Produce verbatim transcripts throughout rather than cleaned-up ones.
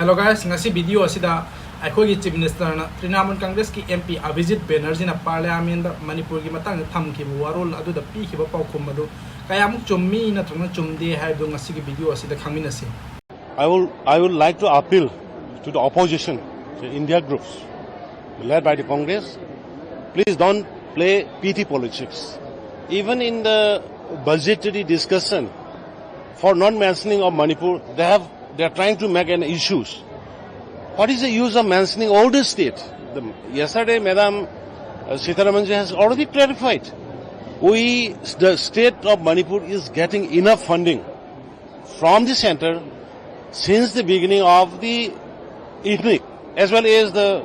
Hello guys, ꯉꯁꯤ video ꯑꯁꯤꯗ ꯑꯩꯈꯣꯏꯒꯤ Chief Ministerꯅ Trinamool Congressꯀꯤ MP Abhijit Banerjeeꯅ Parliamentꯗ ꯃꯅꯤꯄꯨꯔꯒꯤ ꯃꯇꯥꯡꯗ ꯊꯝꯈꯤꯕ ꯋꯥꯔꯣꯜ ꯑꯗꯨꯗ ꯄꯤꯈꯤꯕ ꯄꯥꯎꯈꯨꯝ ꯑꯗꯨ ꯀꯌꯥꯃꯨꯛ ꯆꯨꯝꯃꯤ ꯅꯠꯇ꯭ꯔꯒꯅ ꯆꯨꯝꯗꯦ ꯍꯥꯏꯕꯗꯨ ꯉꯁꯤꯒꯤ video ꯑꯁꯤꯗ ꯈꯪꯃꯤꯟꯅꯁꯤ꯫ I will, I would like to appeal to the opposition, the India groups, led by the Congress, please don't play petty politics. Even in the budgetary discussion, for not mentioning of Manipur, they have, they are trying to make an issues. What is the use of mentioning all the state? The, yesterday, Madam uh, Sitharamanji has already clarified. We, the state of Manipur is getting enough funding from the center since the beginning of the evening, as well as the,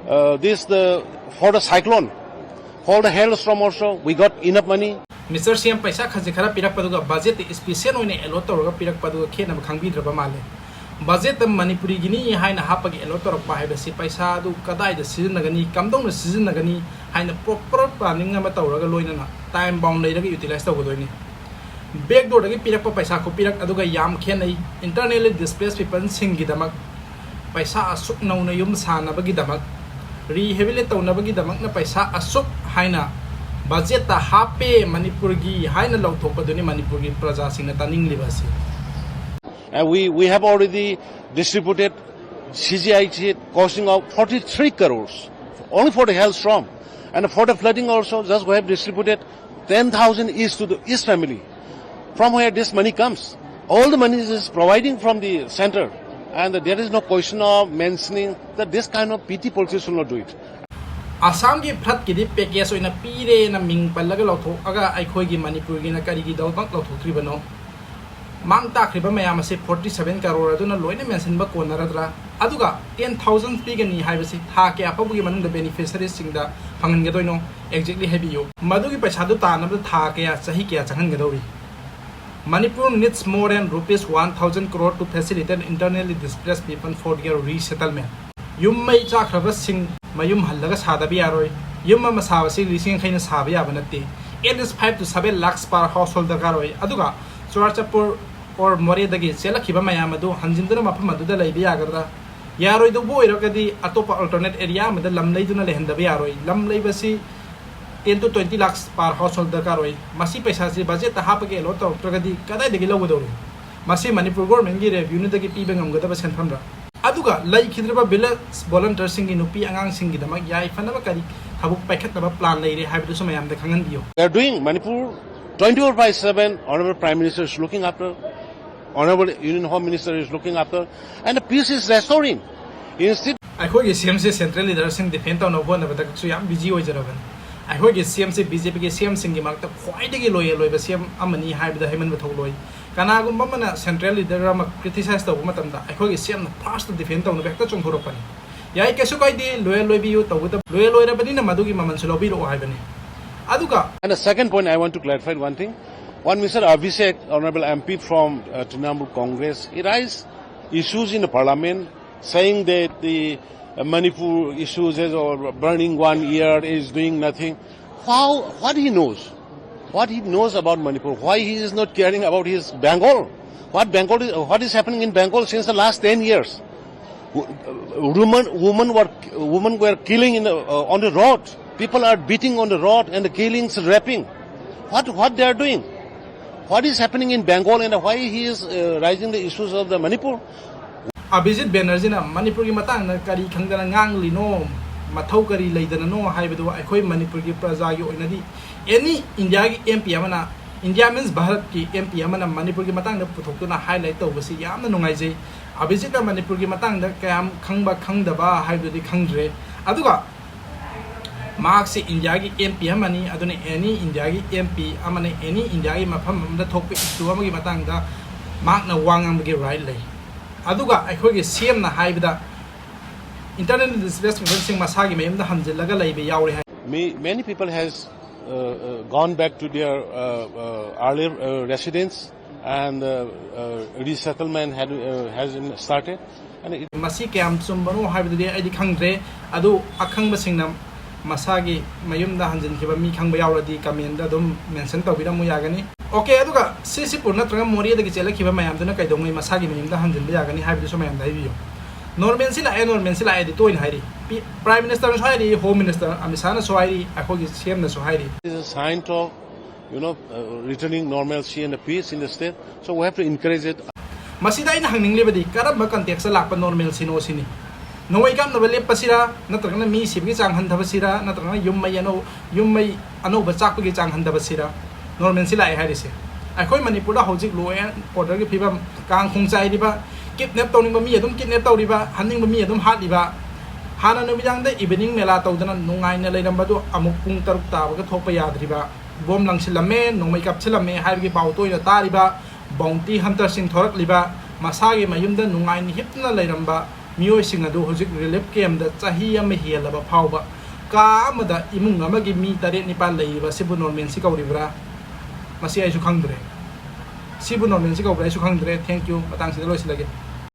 uh, this, the, for the cyclone, for the hailstorm also, we got enough money. Mister CM, ꯄꯩꯁꯥ ꯈꯖꯤꯛ ꯈꯔ ꯄꯤꯔꯛꯄꯗꯨꯒ budgetꯇ special ꯑꯣꯏꯅ allot ꯇꯧꯔꯒ ꯄꯤꯔꯛꯄꯗꯨꯒ ꯈꯦꯠꯅꯕ ꯈꯪꯕꯤꯗ꯭ꯔꯕ ꯃꯥꯜꯂꯦ꯫ Budgetꯇ ꯃꯅꯤꯄꯨꯔꯤꯒꯤꯅꯤ ꯍꯥꯏꯅ ꯍꯥꯞꯄꯒ allot ꯇꯧꯔꯛꯄ ꯍꯥꯏꯕꯁꯤ ꯄꯩꯁꯥ ꯑꯗꯨ ꯀꯗꯥꯏꯗ ꯁꯤꯖꯤꯟꯅꯒꯅꯤ, ꯀꯝꯗꯧꯅ ꯁꯤꯖꯤꯟꯅꯒꯅꯤ ꯍꯥꯏꯅ proper planning ꯑꯃ ꯇꯧꯔꯒ ꯂꯣꯏꯅꯅ time bound ꯂꯩꯔꯒ utilize ꯇꯧꯒꯗꯣꯏꯅꯤ꯫ Backdoorꯗꯒꯤ ꯄꯤꯔꯛꯄ ꯄꯩꯁꯥ ꯈꯨꯄꯤꯔꯛ ꯑꯗꯨꯒ ꯌꯥꯝ ꯈꯦꯠꯅꯩ꯫ Internally displaced peopleꯁꯤꯡꯒꯤꯗꯃꯛ ꯄꯩꯁꯥ ꯑꯁꯨꯛ ꯅꯧꯅ ꯌꯨꯝ ꯁꯥꯅꯕꯒꯤꯗꯃꯛ, rehabilitate ꯇꯧꯅꯕꯒꯤꯗꯃꯛꯅ ꯄꯩꯁꯥ ꯑꯁꯨꯛ ꯍꯥꯏꯅ budgetꯇ ꯍꯥꯞꯄꯦ ꯃꯅꯤꯄꯨꯔꯒꯤ ꯍꯥꯏꯅ ꯂꯧꯊꯣꯛꯄꯗꯨꯅꯤ ꯃꯅꯤꯄꯨꯔꯒꯤ ꯄ꯭ꯔꯖꯥꯁꯤꯡꯅ ꯇꯥꯅꯤꯡꯂꯤꯕ ꯑꯁꯤ꯫ And we, we have already distributed CGHS costing of forty-three crores only for the hailstorm. And for the flooding also, just we have distributed ten thousand each to the each family. From where this money comes? All the money is providing from the center. And there is no question of mentioning that this kind of petty politics should not do it. ꯑꯁꯥꯝꯒꯤ floodꯀꯤꯗꯤ package ꯑꯣꯏꯅ ꯄꯤꯔꯦꯅ ꯃꯤꯡ ꯄꯜꯂꯒ ꯂꯧꯊꯣꯛꯑꯒ ꯑꯩꯈꯣꯏꯒꯤ ꯃꯅꯤꯄꯨꯔꯒꯤꯅ ꯀꯔꯤꯒꯤꯗꯃꯛ ꯂꯧꯊꯣꯛꯇ꯭ꯔꯤꯕꯅꯣ? ꯃꯥꯡ ꯇꯥꯛꯈ꯭ꯔꯤꯕ ꯃꯌꯥꯝ ꯑꯁꯤ forty seven crore ꯑꯗꯨꯅ ꯂꯣꯏꯅ mentionꯕ ꯀꯣꯟꯅꯔꯗ꯭ꯔꯥ? ꯑꯗꯨꯒ ten thousand ꯄꯤꯒꯅꯤ ꯍꯥꯏꯕꯁꯤ ꯊꯥ ꯀꯌꯥ ꯐꯥꯎꯕꯒꯤ ꯃꯅꯨꯡꯗ beneficiariesꯁꯤꯡꯗ ꯐꯪꯍꯟꯒꯗꯣꯏꯅꯣ? Exactly ꯍꯥꯏꯕꯤꯌꯨ꯫ ꯃꯗꯨꯒꯤ ꯄꯩꯁꯥꯗꯨ ꯇꯥꯟꯅꯕꯗ ꯊꯥ ꯀꯌꯥ, ꯆꯍꯤ ꯀꯌꯥ ꯆꯪꯍꯟꯒꯗꯧꯔꯤ? Manipur needs more than rupees one thousand crore to facilitate internally displaced people for their resettlement. ꯌꯨꯝ ꯃꯩ ꯆꯥꯛꯈ꯭ꯔꯕꯁꯤꯡ ꯃꯌꯨꯝ ꯍꯜꯂꯒ ꯁꯥꯗꯕ ꯌꯥꯔꯣꯏ꯫ ꯌꯨꯝ ꯑꯃ ꯁꯥꯕꯁꯤ ꯂꯤꯁꯤꯡ ꯌꯥꯡꯈꯩꯅ ꯁꯥꯕ ꯌꯥꯕ ꯅꯠꯇꯦ꯫ At least five to seven lakhs per household ꯗꯔꯀꯥꯔ ꯑꯣꯏ꯫ ꯑꯗꯨꯒ ꯆꯨꯔꯥꯆꯥꯟꯄꯨꯔ ꯑꯣꯔ ꯃꯣꯔꯦꯗꯒꯤ ꯆꯦꯜꯂꯛꯈꯤꯕ ꯃꯌꯥꯝ ꯑꯗꯨ ꯍꯟꯖꯤꯟꯗꯨꯅ ꯃꯐꯝ ꯑꯗꯨꯗ ꯂꯩꯕ ꯌꯥꯒꯗ꯭ꯔꯥ? ꯌꯥꯔꯣꯏꯗꯧꯕ ꯑꯣꯏꯔꯒꯗꯤ ꯑꯇꯣꯞꯄ alternate area ꯑꯃꯗ ꯂꯝ ꯂꯩꯗꯨꯅ ꯂꯩꯍꯟꯗꯕ ꯌꯥꯔꯣꯏ꯫ ꯂꯝ ꯂꯩꯕꯁꯤ ten to twenty lakhs per household ꯗꯔꯀꯥꯔ ꯑꯣꯏ꯫ ꯃꯁꯤ ꯄꯩꯁꯥꯁꯤ ꯕꯖꯦꯠꯇ ꯍꯥꯞꯄꯒ allot ꯇꯧꯔꯛꯇ꯭ꯔꯒꯗꯤ ꯀꯗꯥꯏꯗꯒꯤ ꯂꯧꯒꯗꯧꯔꯤ? ꯃꯁꯤ ꯃꯅꯤꯄꯨꯔ ꯒꯣꯔꯃꯦꯟꯒꯤ ꯔꯦꯚꯤꯅ꯭ꯌꯨꯗꯒꯤ ꯄꯤꯕ ꯉꯝꯒꯗꯕ ꯁꯦꯟꯐꯝꯔ? ꯑꯗꯨꯒ ꯂꯩꯈꯤꯗ꯭ꯔꯤꯕ ꯚꯤꯂꯦꯖ ꯚꯣꯂꯟꯇꯤꯌꯔꯁꯤꯡꯒꯤ ꯅꯨꯄꯤ ꯑꯉꯥꯡꯁꯤꯡꯒꯤꯗꯃꯛ ꯌꯥꯏꯐꯅꯕ ꯀꯔꯤ ꯊꯕꯛ ꯄꯥꯏꯈꯠꯅꯕ ꯄ꯭ꯂꯥꯟ ꯂꯩꯔꯦ ꯍꯥꯏꯕꯗꯨꯁꯨ ꯃꯌꯥꯝꯗ ꯈꯪꯍꯟꯕꯤꯌꯨ꯫ They are doing Manipur twenty-four by seven, Honorable Prime Minister is looking after, Honorable Union Home Minister is looking after, and the peace is restoring. Instead ꯑꯩꯈꯣꯏꯒꯤ ꯁꯤ ꯑꯦꯝꯁꯦ ꯁꯦꯟꯇ꯭ꯔꯦꯜ ꯂꯤꯗꯔꯁꯤꯡ ꯗꯤꯐꯦꯟ ꯇꯧꯅꯕ ꯍꯣꯠꯅꯕꯗꯁꯨ ꯌꯥꯝ ꯕꯤꯖꯤ ꯑꯣꯏꯖꯔꯕꯅꯤ꯫ ꯑꯩꯈꯣꯏꯒꯤ ꯁꯤ ꯑꯦꯝꯁꯦ ꯕꯤ ꯖꯦ ꯄꯤꯒꯤ ꯁꯤ ꯑꯦꯝꯁꯤꯡꯒꯤ ꯃꯔꯛꯇ ꯈ꯭ꯋꯥꯏꯗꯒꯤ ꯂꯣꯌꯦꯜ ꯑꯣꯏꯕ ꯁꯤ ꯑꯦꯝ ꯑꯃꯅꯤ ꯍꯥꯏꯕꯗ ꯍꯩꯃꯟꯕ ꯊꯣꯛꯂꯣꯏ꯫ ꯀꯅꯥꯒꯨꯝꯕ ꯑꯃꯅ ꯁꯦꯟꯇ꯭ꯔꯦꯜ ꯂꯤꯗꯔ ꯑꯃ ꯀ꯭ꯔꯤꯇꯤꯁꯥꯏꯁ ꯇꯧꯕ ꯃꯇꯝꯗ ꯑꯩꯈꯣꯏꯒꯤ ꯁꯤ ꯑꯦꯝꯅ ꯐꯥꯔꯁꯇ ꯗꯤꯐꯦꯟ ꯇꯧꯅꯕ ꯍꯦꯛꯇ ꯆꯣꯡꯊꯣꯔꯛꯄꯅꯤ꯫ ꯌꯥꯏ, ꯀꯩꯁꯨ ꯀꯥꯏꯗꯦ, ꯂꯣꯌꯦꯜ ꯑꯣꯏꯕꯤꯌꯨ, ꯇꯧꯕꯇꯕꯨ ꯂꯣꯌꯦꯜ ꯑꯣꯏꯔꯕꯅꯤꯅ ꯃꯗꯨꯒꯤ ꯃꯃꯜꯁꯨ ꯂꯧꯕꯤꯔꯛꯑꯣ ꯍꯥꯏꯕꯅꯤ꯫ ꯑꯗꯨꯒ And the second point, I want to clarify one thing. One Mister Abhishek, Honorable M P from uh, Trinamool Congress, he raised issues in the parliament saying that the uh, Manipur issues is or burning one year is doing nothing. How, what he knows? What he knows about Manipur? Why he is not caring about his Bengal? What Bengal is, what is happening in Bengal since the last ten years? Women, women were women were killing in the, uh, on the road. People are beating on the road and the killings, raping. What what they are doing? What is happening in Bengal and why he is uh, raising the issues of the Manipur? ꯑꯚꯤꯖꯤꯠ ꯕꯦꯅꯔꯖꯤꯅ ꯃꯅꯤꯄꯨꯔꯒꯤ ꯃꯇꯥꯡꯗ ꯀꯔꯤ ꯈꯪꯗꯅ ꯉꯥꯡꯂꯤꯅꯣ, ꯃꯊꯧ ꯀꯔꯤ ꯂꯩꯗꯅꯅꯣ ꯍꯥꯏꯕꯗꯨ ꯑꯩꯈꯣꯏ ꯃꯅꯤꯄꯨꯔꯒꯤ ꯄ꯭ꯔꯖꯥꯒꯤ ꯑꯣꯏꯅꯗꯤ ꯑꯦꯅꯤ ꯏꯟꯗꯤꯌꯥꯒꯤ ꯑꯦꯝ ꯄꯤ ꯑꯃꯅ, ꯏꯟꯗꯤꯌꯥ ꯃꯤꯟꯁ ꯚꯥꯔꯠꯀꯤ ꯑꯦꯝ ꯄꯤ ꯑꯃꯅ ꯃꯅꯤꯄꯨꯔꯒꯤ ꯃꯇꯥꯡꯗ ꯄꯨꯊꯣꯛꯇꯨꯅ ꯍꯥꯏꯂꯥꯏꯠ ꯇꯧꯕꯁꯤ ꯌꯥꯝꯅ ꯅꯨꯡꯉꯥꯏꯖꯩ꯫ ꯑꯚꯤꯖꯤꯠꯅ ꯃꯅꯤꯄꯨꯔꯒꯤ ꯃꯇꯥꯡꯗ ꯀꯌꯥꯝ ꯈꯪꯕ ꯈꯪꯗꯕ ꯍꯥꯏꯕꯗꯨꯗꯤ ꯈꯪꯗ꯭ꯔꯦ꯫ ꯑꯗꯨꯒ ꯃꯍꯥꯛꯁꯤ ꯏꯟꯗꯤꯌꯥꯒꯤ ꯑꯦꯝ ꯄꯤ ꯑꯃꯅꯤ, ꯑꯗꯨꯅ ꯑꯦꯅꯤ ꯏꯟꯗꯤꯌꯥꯒꯤ ꯑꯦꯝ ꯄꯤ ꯑꯃꯅ ꯑꯦꯅꯤ ꯏꯟꯗꯤꯌꯥꯒꯤ ꯃꯐꯝ ꯑꯃꯗ ꯊꯣꯛꯄ ꯏꯁꯨ ꯑꯃꯒꯤ ꯃꯇꯥꯡꯗ ꯃꯍꯥꯛꯅ ꯋꯥ ꯉꯥꯡꯕꯒꯤ ꯔꯥꯏꯠ ꯂꯩ꯫ ꯑꯗꯨꯒ ꯑꯩꯈꯣꯏꯒꯤ ꯁꯤ ꯑꯦꯝꯅ ꯍꯥꯏꯕꯗ ꯏꯟꯇꯔꯅꯦꯜ ꯗꯤꯁꯄ꯭ꯂꯦꯁ ꯄꯔꯁꯟꯁꯤꯡ ꯃꯁꯥꯒꯤ ꯃꯌꯨꯝꯗ ꯍꯟꯖꯤꯜꯂꯒ ꯂꯩꯕ ꯌꯥꯎꯔꯦ ꯍꯥꯏ꯫ May, many people has uh, uh, gone back to their uh, uh, earlier uh, residence and uh, uh, resettlement had, uh, has started. And it ꯃꯁꯤ ꯀꯌꯥꯝ ꯆꯨꯝꯕꯅꯣ ꯍꯥꯏꯕꯗꯨꯗꯤ ꯑꯩꯗꯤ ꯈꯪꯗ꯭ꯔꯦ꯫ ꯑꯗꯨ ꯑꯈꯪꯕꯁꯤꯡꯅ ꯃꯁꯥꯒꯤ ꯃꯌꯨꯝꯗ ꯍꯟꯖꯤꯟꯈꯤꯕ ꯃꯤ ꯈꯪꯕ ꯌꯥꯎꯔꯗꯤ ꯀꯃꯦꯟꯗ ꯑꯗꯨꯝ ꯃꯦꯟꯁꯟ ꯇꯧꯕꯤꯔꯝꯃꯨ ꯌꯥꯒꯅꯤ꯫ Okay, ꯑꯗꯨꯒ ꯁꯤꯁꯤꯄꯨꯔ ꯅꯠꯇ꯭ꯔꯒ ꯃꯣꯔꯦꯗꯒꯤ ꯆꯦꯜꯂꯛꯈꯤꯕ ꯃꯌꯥꯝꯗꯨꯅ ꯀꯩꯗꯧꯉꯩ ꯃꯁꯥꯒꯤ ꯃꯌꯨꯝꯗ ꯍꯟꯖꯤꯟꯕ ꯌꯥꯒꯅꯤ ꯍꯥꯏꯕꯗꯨꯁꯨ ꯃꯌꯥꯝꯗ ꯍꯥꯏꯕꯤꯌꯨ꯫ Normalcy ꯂꯥꯛꯑꯦ, normalcy ꯂꯥꯛꯑꯦꯗꯤ ꯇꯣꯏꯅ ꯍꯥꯏꯔꯤ꯫ ꯄꯤ-, Prime Ministerꯅꯁꯨ ꯍꯥꯏꯔꯤ, Home Minister ꯑꯃꯤꯠ ꯁꯥꯍꯅꯁꯨ ꯍꯥꯏꯔꯤ, ꯑꯩꯈꯣꯏꯒꯤ CMꯅꯁꯨ ꯍꯥꯏꯔꯤ꯫ It is a sign of, you know, uh, returning normalcy and a peace in the state. So we have to encourage it. ꯃꯁꯤꯗ ꯑꯩꯅ ꯍꯪꯅꯤꯡꯂꯤꯕꯗꯤ ꯀꯔꯝꯕ contextꯇ ꯂꯥꯛꯄ normalcyꯅꯣ ꯁꯤꯅꯤ꯫ ꯅꯣꯡꯃꯩ ꯀꯥꯞꯅꯕ ꯂꯦꯞꯄꯁꯤꯔꯥ, ꯅꯠꯇ꯭ꯔꯒꯅ ꯃꯤ ꯁꯤꯕꯒꯤ ꯆꯥꯡ ꯍꯟꯊꯕꯁꯤꯔꯥ, ꯅꯠꯇ꯭ꯔꯒꯅ ꯌꯨꯝ ꯃꯩ ꯑꯅꯧ-, ꯌꯨꯝ ꯃꯩ ꯑꯅꯧꯕ ꯆꯥꯛꯄꯒꯤ ꯆꯥꯡ ꯍꯟꯊꯕꯁꯤꯔꯥ? Normalcy ꯂꯥꯛꯑꯦ ꯍꯥꯏꯔꯤꯁꯦ꯫ ꯑꯩꯈꯣꯏ ꯃꯅꯤꯄꯨꯔꯗ ꯍꯧꯖꯤꯛ law and orderꯒꯤ ꯐꯤꯕꯝ, ꯀꯥꯡ ꯈꯣꯡ ꯆꯥꯏꯔꯤꯕ, kidnap ꯇꯧꯅꯤꯡꯕ ꯃꯤ ꯑꯗꯨꯝ kidnap ꯇꯧꯔꯤꯕ, ꯍꯥꯠꯅꯤꯡꯕ ꯃꯤ ꯑꯗꯨꯝ ꯍꯥꯠꯂꯤꯕ, ꯍꯥꯟꯅ ꯅꯨꯃꯤꯗꯥꯡꯗ evening ꯃꯦꯂꯥ ꯇꯧꯗꯅ ꯅꯨꯡꯉꯥꯏꯅ ꯂꯩꯔꯝꯕꯗꯨ ꯑꯃꯨꯛ ꯄꯨꯡ ꯇꯔꯨꯛ ꯇꯥꯕꯒ ꯊꯣꯛꯄ ꯌꯥꯗ꯭ꯔꯤꯕ, bomb ꯂꯪꯁꯤꯜꯂꯝꯃꯦ, ꯅꯣꯡꯃꯩ ꯀꯥꯞꯁꯤꯜꯂꯝꯃꯦ ꯍꯥꯏꯕꯒꯤ ꯄꯥꯎ ꯇꯣꯏꯅ ꯇꯥꯔꯤꯕ, bounty hunterꯁꯤꯡ ꯊꯣꯔꯛꯂꯤꯕ, ꯃꯁꯥꯒꯤ ꯃꯌꯨꯝꯗ ꯅꯨꯡꯉꯥꯏꯅ ꯍꯤꯞꯇꯨꯅ ꯂꯩꯔꯝꯕ ꯃꯤꯑꯣꯏꯁꯤꯡ ꯑꯗꯨ ꯍꯧꯖꯤꯛ relief campꯇ ꯆꯍꯤ ꯑꯃ ꯍꯦꯜꯂꯕ ꯐꯥꯎꯕ ꯀꯥ ꯑꯃꯗ ꯏꯃꯨꯡ ꯑꯃꯒꯤ ꯃꯤ ꯇꯔꯦꯠ ꯅꯤꯄꯥꯜ ꯂꯩꯔꯤꯕ ꯑꯁꯤꯕꯨ normalcy ꯀꯧꯔꯤꯕ꯭ꯔꯥ? ꯃꯁꯤ ꯑꯩꯁꯨ ꯈꯪꯗ꯭ꯔꯦ꯫ ꯁꯤꯕꯨ normalcy ꯀꯧꯕ꯭ꯔꯥ ꯑꯩꯁꯨ ꯈꯪꯗ꯭ꯔꯦ꯫ Thank you꯫ ꯃꯇꯥꯡꯁꯤꯗ ꯂꯣꯏꯁꯤꯜꯂꯒꯦ꯫